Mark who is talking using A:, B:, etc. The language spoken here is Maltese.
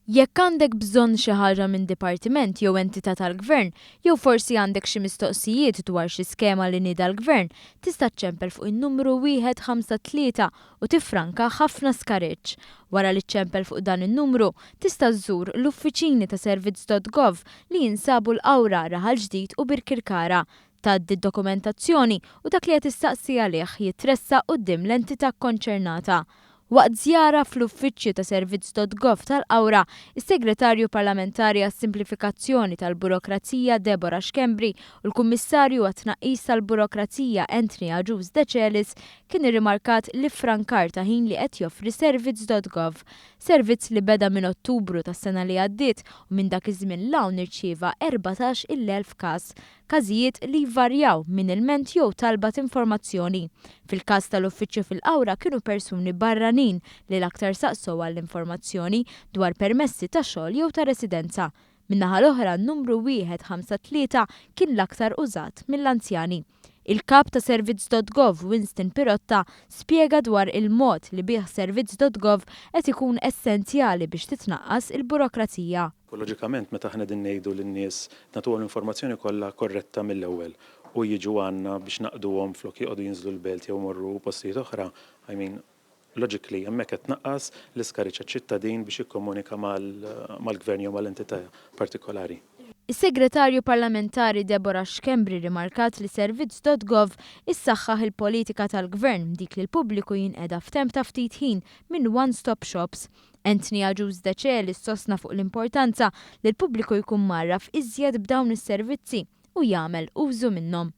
A: Jekk għandek bżonn xi ħaġa minn dipartiment jew entità tal-Gvern, jew forsi għandek xi mistoqsijiet dwar xi skema li nieda l-Gvern, tista' ċċempel fuq in-numru 153 u tiffranka ħafna skariġġ. Wara li ċċempel fuq dan in-numru, tista' żżur l-uffiċini ta' servizz.gov li jinsabu l-Qawra, Raħal Ġdid u Birkirkara. Tgħaddi d-dokumentazzjoni u dak li qed issaqsi għalih jitressaq quddiem l-entità kkonċernata. Waqt żjara fl-uffiċċju ta' servizz.gov tal-Qawra, is-Segretarju Parlamentari għas-Simplifikazzjoni tal-Burokrazija Deborah Schembri u l-Kummissarju għat-Tnaqqis tal-Burokrazija Anthony Agius Decelis kien irrimarkat l-iffrankar ta' ħin li qed joffri servizz.gov. Servizz li beda minn Ottubru tas-sena li għaddiet u minn dak iż-żmien 'l hawn irċieva 14,000 każ. Każijiet li jvarjaw minn ilment jew talba t'informazzjoni. Fil-każ tal-uffiċċju fil-Qawra kienu persuni barranin li l-aktar saqsow għall-informazzjoni dwar permessi ta' xogħol jew ta' residenza. Min-naħa l-oħra n-numru 153 kien l-aktar użat mill-anzjani. Il-Kap ta' Servizz.gov Winston Pirotta spjega dwar il-mod li bih Servizz.gov qed ikun essenzjali biex titnaqqas il-burokrazija.
B: U loġikament meta aħna qegħdin ngħidu lin-nies nagħtuhom l-informazzjoni kollha korretta mill-ewwel u jiġu għandna biex naqduhom flok joqogħdu jinżlu l-belt jew imorru postijiet oħra, I mean, logically hemmhekk qed tnaqqas l-iskariġġ għaċ-ċittadin biex jikkomunika mal-gvern jew mal-entità partikolari.
A: Is-Segretarju Parlamentari Deborah Schembri rimarkat li Servizz.gov issaħħaħ il-politika tal-Gvern dik li l-pubbliku jinqeda f'temp ta' ftit ħin minn one-stop shops. Anthony Agius Decelis sostna fuq l-importanza li l-pubbliku jkun mgħarraf iżjed b'dawn is-servizzi u jagħmel użu minnhom.